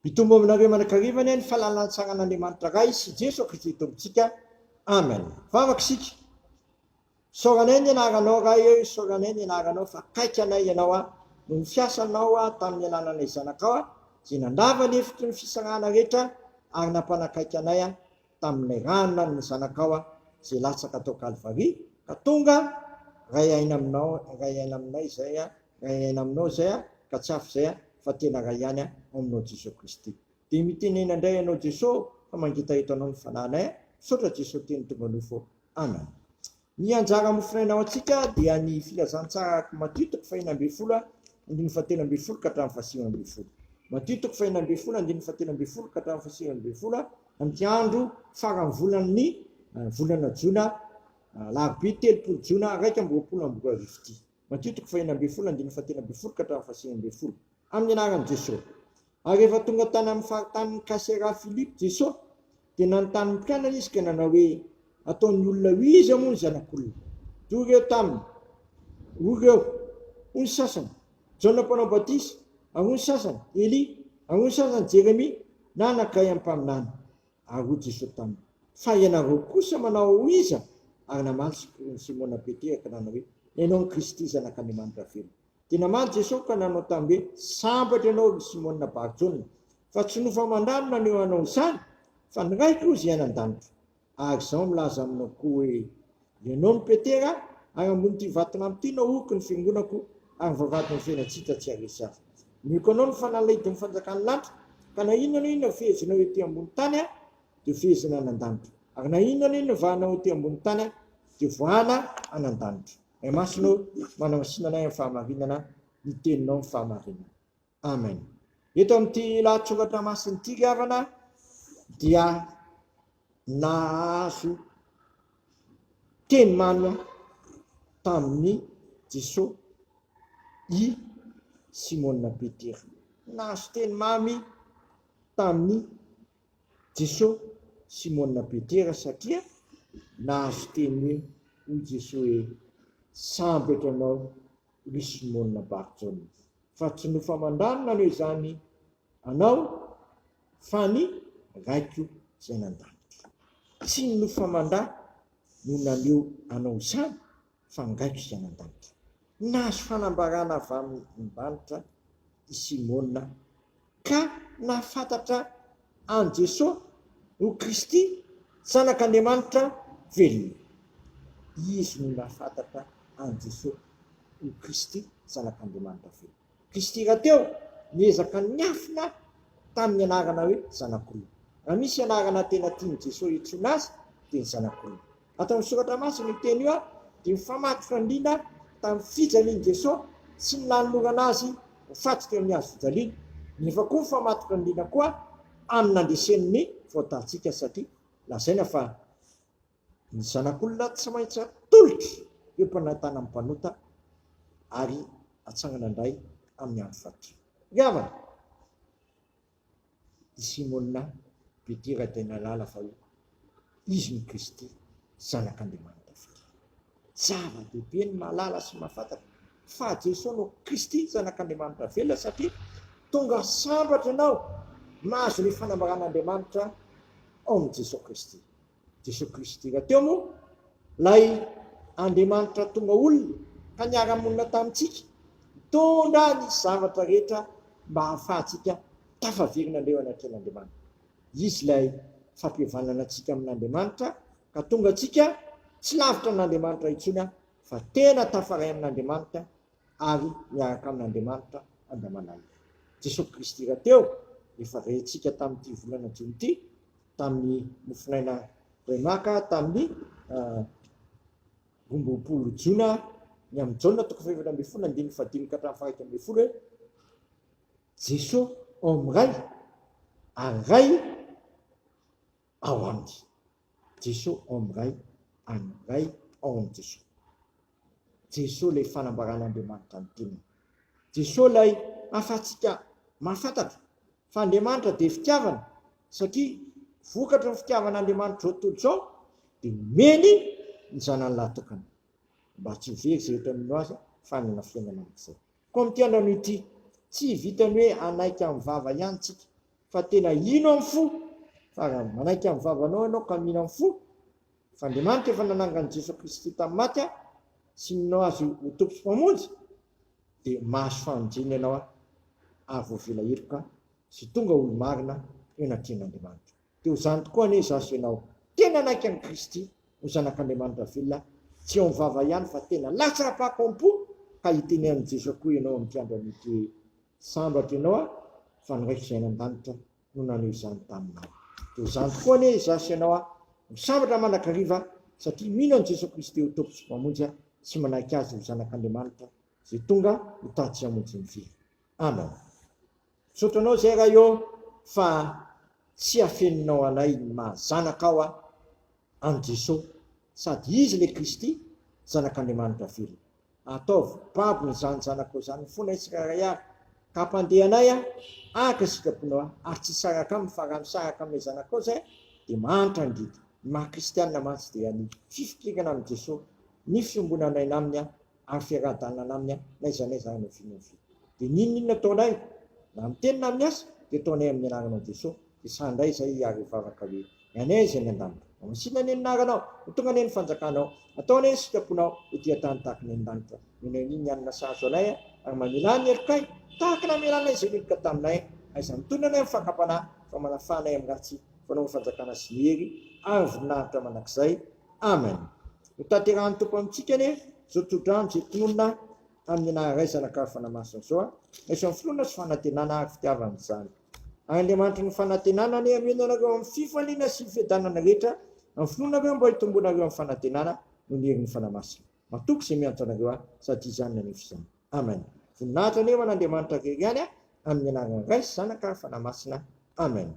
Hitombo aminareo mandrakariva anie ny fahalalantsaran'Andriamanitra Ray sy Jeso Kristy Tompontsika. Amen. Vavaka isika. Isaoranay ny anaranao Ray ô, isaoranay ny anaranao fa akaiky anay Ianao a, noho ny fiasanao a, tamin'ny alalan'ilay Zanakao a, izay nandrava ny efitry ny fisarahana rehetra ary nampanakaiky anay a, tamin'ilay rà ny Zanakao a, izay latsaka tao Kalvary, ka tonga Ray aina aminao, Ray aina aminay izay a, Ray aina aminao izay a, ka tsy hafa izay a, fa tena Ray ihany a, ao aminao Jesoa Kristy. Dia mitenena indray Ianao Jesoa fa mangetaheta Anao ny fanahinay a, misaotra Jesoa Teny tonga nofo ô. Amen. Ny anjara mofonaina ho antsika dia ny Filazantsara araka Matio toko fahena ambinifolo andininy fahatelo ambinifolo ka hatramin'ny fahasivy ambinifolo. Matio toko fahena ambinifolo andininy fahatelo ambinifolo ka hatramin'ny fahasivy ambinifolo amin'ity andro faran'ny volan'ny volana jona alarobia 30 jona 2021 ity. Matio toko fahena ambinifolo andininy fahatelo ambinifolo ka hatramin'ny fahasivy ambinifolo. Amin'ny anaran'i Jesoa. Ary rehefa tonga tany amin'ny faritanin'i Kaseraa Filipo Jesoa, dia nanontany ny mpianany Izy ka nanao hoe, Ataon'ny olona ho iza moa ny Zanak'olona? Dia hoy ireo taminy, Hoy ireo, hoy ny sasany, Jaona Mpanao Batisa, ary hoy ny sasany, Elia, ary hoy ny sasany, Jeremia, na anankiray amin'ny mpaminany. Ary hoy Jesoa taminy, Fa ianareo kosa manao ho iza? Ary namaly Simona Petera ka nanao hoe, Ianao no Kristy, Zanak'Andriamanitra velona. Dia namaly Jesoa ka nanao taminy hoe, Sambatra ianao, ry Simona Bar-Jaona, fa tsy nofo aman-drà no naneho anao izany, fa ny Raiko izay any an-danitra. Ary Izaho milaza aminao koa hoe, Ianao no Petera, ary ambonin'ity vatolampy ity no ahoriko ny fiangonako, ary ny vavahadin'ny fiainan-tsy hita tsy haharesy azy. Omeko anao ny fanalahidin'ny fanjakan'ny lanitra, ka na inona na inona fehezinao ety ambony tany, dia hofehezina any an-danitra, ary na inona na inona vahanao ety ambony tany, dia hovoahana any an-danitra. Ray Masina ô, manamasina anay amin'ny fahamarinana, ny Teninao ny fahamarinana. Amen. Eto amin'ity lahatsoratra masina ity ry havana dia nahazo teny mamy tamin'i Jesoa i Simona Petera. Nahazo teny mamy tamin'i Jesoa Simona Petera satria nahazo teny hoe, hoy Jesoa hoe, Sambatra ianao ry Simona Bar-Jaona, fa tsy nofo aman-drano naneho izany anao fa ny Raiko izay any an-danitra. Tsy ny nofo aman-drà no naneho anao izany fa ny Raiko izay any an-danitra. Nahazo fanambarana avy amin'ny lanitra i Simona ka nahafantatra an'i Jesoa ho Kristy, Zanak'Andriamanitra velona. Izy no nahafantatra an'i Jesoa ho Kristy, Zanak'Andriamanitra velona. Kristy rahateo niezaka niafina tamin'ny anarana hoe Zanak'olona. Raha misy anarana tena tian'i Jesoa hiantsoana azy dia ny Zanak'olona. Ato amin'ny Soratra Masina io teny io dia mifamatotra indrindra tamin'ny fijalian'i Jesoa sy ny nanolorana Azy ho faty teo amin'ny hazo fijaliana, nefa koa mifamatotra indrindra koa amin'ny nandreseny ny fahotantsika satria lazaina fa ny Zanak'olona tsy maintsy atolotra eo am-panatanan'ny mpanota ary atsangana indray amin'ny andro fahatelo. Ry havana! I Simona Petera dia nahalala fa hoe izy no Kristy, Zanak'Andriamanitra velona. Zava-dehibe ny mahalala sy mahafantatra fa Jesoa no Kristy, Zanak'Andriamanitra velona satria tonga sambatra ianao mahazo ny fanambaran'Andriamanitra ao amin'i Jesoa Kristy. Jesoa Kristy rahateo moa ilay Andriamanitra tonga olona ka niara-monina tamintsika, nitondra ny zavatra rehetra mba hahafahantsika tafaverina indray eo anatrehan'Andriamanitra. Izy ilay fampihavanana antsika amin'Andriamanitra ka tonga antsika tsy lavitra an'Andriamanitra intsony fa tena tafaray amin'Andriamanitra ary miaraka amin'Andriamanitra andaman'alina. Jesoa Kristy rahateo efa rentsika tamin'ity volana jona ity tamin'ny mofonaina Remaka tamin'ny 22 jona ny amin'ny Jaona toko faha-14 andininy fahadimy ka hatramin'ny faha-11 hoe Jesoa ao amin'ny Ray ary Ray ao aminy. Jesoa ao amin'ny Ray ary ny Ray ao amin'i Jesoa. Jesoa ilay fanambaran'Andriamanitra ny tenany. Jesoa ilay ahafahantsika mahafantatra fa Andriamanitra dia fitiavana satria vokatry ny fitiavan'Andriamanitra izao tontolo izao dia nomeny ny Zanany lahy tokana mba tsy ho very izay rehetra mino Azy fa hanana fiainana mandrakizay. Koa amin'ity andro anio ity, tsy vitan'ny hoe hanaiky amin'ny vava ihany tsika. Fa tena hino amin'ny fo, fa raha manaiky amin'ny vavanao ianao ka mino amin'ny fo, fa Andriamanitra efa nanangana an'i Jesoa Kristy tamin'ny maty sy mino Azy ho Tompo sy Mpamonjy, dia mahazo famonjena ianao ary voavela heloka sy tonga olo-marina eo anatrehan'Andriamanitra. Dia ho izany tokoa anie izaho sy ianao, tena hanaiky an'i Kristy ho Zanak'Andriamanitra velona, tsy eo amin'ny vava ihany fa tena latsaka-pako am-po ka hiteny amin'i Jesoa koa ianao amin'ity andro anio ity hoe, Sambatra ianao aho fa ny Raiko izay any an-danitra no naneho izany taminao. Dia izany tokoa anie izaho sy ianao aho ho sambatra mandrakariva satria mino an'i Jesoa Kristy ho Tompo sy Mpamonjy aho sy manaiky Azy ho Zanak'Andriamanitra izay tonga hitady sy hamonjy ny very. Amen. Misaotra anao izay Ray ô fa tsy afeninao anay ny maha zanakao aho an'i Jesoa sady Izy ilay Kristy Zanak'Andriamanitra velona. Ataovy babony izany zanakao izany ny fonay tsirairay avy, ka hampandeha anay araka ny sitraponao ary tsy hisaraka aminy fa raha misaraka amin'ilay zanakao izahay dia mahantra angidy. Ny maha kristianina mantsy dia ny fifikirana amin'i Jesoa, ny fiombonan'aina aminy ary fiaraha-dalana aminy n'aiza n'aiza any oviana oviana. Dia n'inon'inona ataonay, na amin'ny teny na amin'ny asa, dia ataonay amin'ny anaranao Jesoa, dia sahy indray izahay hiary hivavaka hoe. Ny anay izay any an-danitra. Homasina anie ny anaranao, ho tonga anie ny fanjakanao, atao anie ny sitraponao ety an-tany tahaka ny any an-danitra. Omeo anio ny hanina sahaza anay, ary mamelà ny helokay, tahaka ny namelanay izay meloka taminay, aiza mitondra anay amin'ny fakam-panahy, fa manafaha anay amin'ny ratsy, fa anao ny fanjakana sy ny hery ary ny voninahitra mandrakizay. Amen. Ho tanterahan'ny Tompo amintsika anie izao tsodrano izay tononina amin'ny anaran'ny Ray, Zanaka ary Fanahy Masina izao, raiso amin'ny finoana sy fanantenana ary fitiavana izany. Andriamanitry ny fanantenana anie hameno anareo amin'ny fifaliana sy fiadanana rehetra amin'ny finoanareo mba hitomboanareo amin'ny fanantenana noho ny herin'ny Fanahy Masina. Matoky izay miantso anareo aho sady Izy ihany nanefa izany. Amen. Voninahitra anie ho an'Andriamanitra irery ihany amin'ny anaran'ny Ray sy Zanaka ary Fanahy Masina. Amen.